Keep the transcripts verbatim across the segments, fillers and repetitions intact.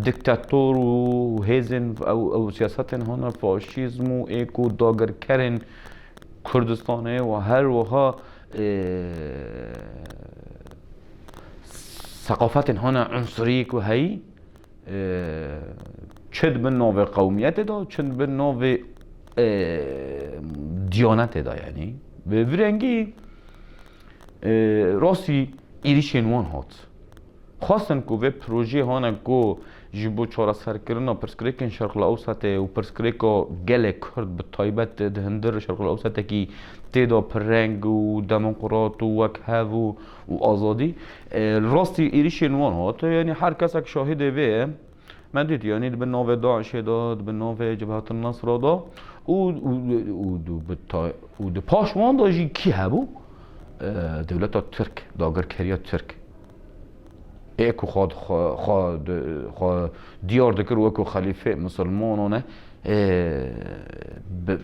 diktator û hêzên ew, ew siyasetên hana faşîzm û ê ku dagirkerên Kurdistanê û her wiha, e, seqafetên hana unsurî ku heyî, e, çi di bin navê qewmiyetê de, çi di bin navê, e, diyanetê de, yanî. Bi vî rengî, e, rastî êrîşên wan hat. Xwestin ku vê projeyê hane ku ji bo çareserkirina pirsgirêkên Şerqla Ewsetê û pirsgirêka gelê Kurd bi taybet di hundir Şerqla Ewsetekî tê de pirreng û demokrat û wekhev û, û azadî, e, li rastî êrîşên wan hat. Yanî her kesek şahidê vê ye. Me dît, yanî di bin navê DAIŞê de, di bin navê Cebhetin Nesra de û, û, û, û, û bi ta-, û di paş wan de jî kî hebû? E, dewleta Tirk, dagirkeriya Tirk. Ê ku xwe, xwe, xwe, xwe diyar dikir wekî xelîfê misilmanan e, e, bi, e,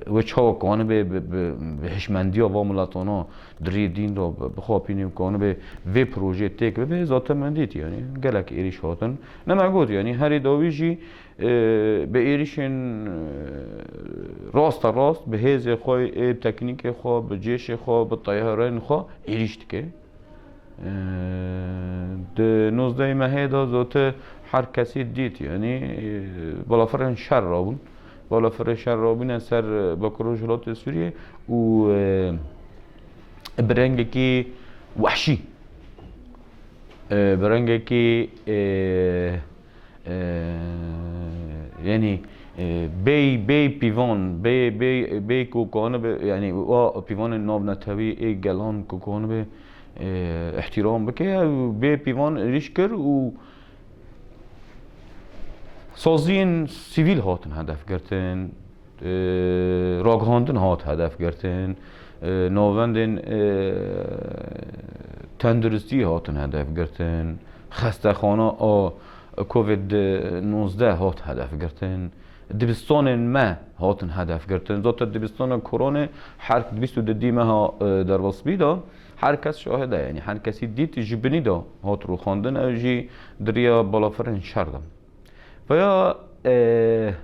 wê çawa kanibe bi, bi, bi hişmendiya va miletana di rê dîn de bi, bixapînî û kanibe vê projeyê têk bibe, zaten me dît, yanî gelek êrîş hatin. Ne me got, yanî herî dawî jî, e, bi êrîşên, e, raste rast, bi hêzê xwe, ê teknîkê xwe, bi cêşê xwe, bi teyarên xwe êrîş dike. Di nozdehê mehê de zotir her kesî dît, yanî, e, balafirên şer rabûn. Balafirên şer rabûne ser, e, Bakur Rojhilatê Sûriyê û, e, bi rengekî wehşî, e, bi rengekî, e, e, yanî, e, bêy, bêy pîvan, bêy, bêy, bêy ku kanibe, yanî, wa pîvanên navnetewî ê gelan ku kanibe, e, îhtîram bike, ew bê pîvan êrîş kir û saziyên sivîl hatin hedef girtin, e, ragihandin hat hedef girtin, e, navendên, e, tenduristî hatin hedef girtin, xestexana a Covid nozdeh hat hedef girtin. Dibistanên me hatin hedef girtin. Zaten dibistana Koranê her bîst û du meha, e, derbasbî de her kes şahid e, yanî her kesî dît ji binî de hat rûxandin, ew jî di riya balafirên şer de. Veya, e,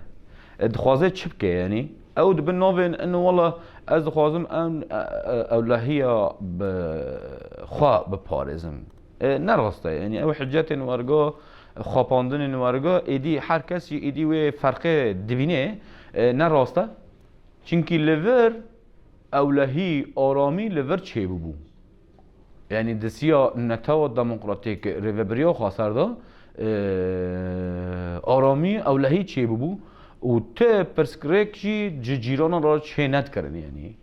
e, dixwaze çi bike, yanî ew di bin navên in wala ez dixwazim em, e, e, ewlehiya bi xwe biparêzim. E, ne rast e. Yanî ew hicetên werga, xapandinên werga, êdî her kes jî êdî wê ferqê dibîne, e, ne rast e. Çimkî li vir ewlehî, aramî li vir çêbûbû. Yanî di siya Netewa Demokratîk Rêvebiriya Xweser de, e, aramî, ewlehî çêbûbû û ti pirsgirêk jî ji cîranan re çê nedikirin, yanî.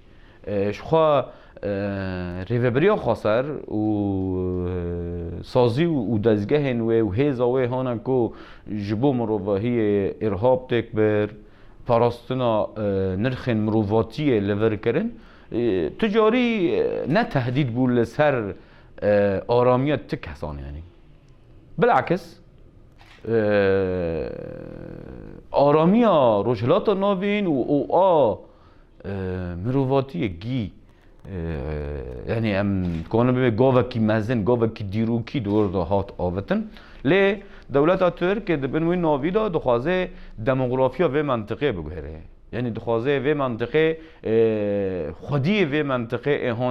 E, ji xwe, e, Rêvebiriya Xweser û, e, sazî û, û dezgehên wê û hêza wê hane ku ji bo mirovahiyê îrhab têk bir, parastina, e, nirxên mirovatiyê li vir kirin, e, tu carî, e, ne tehdîd bû li ser, e, aramiya ti kesan, yanî. Bilakis, e, aramiya Rojhilata Navîn û, û a, e, mirovatiyê gî, e, yanî em dikarin bibê gavekî mezin, gavekî dîrokî di wir de hat avitin. Lê dewleta Tirk di bin wî navî de dixwaze demografiya vê mentiqê biguhere. Yanî dixwaze vê mentiqê, e, xwediyê vê mentiqê ê hona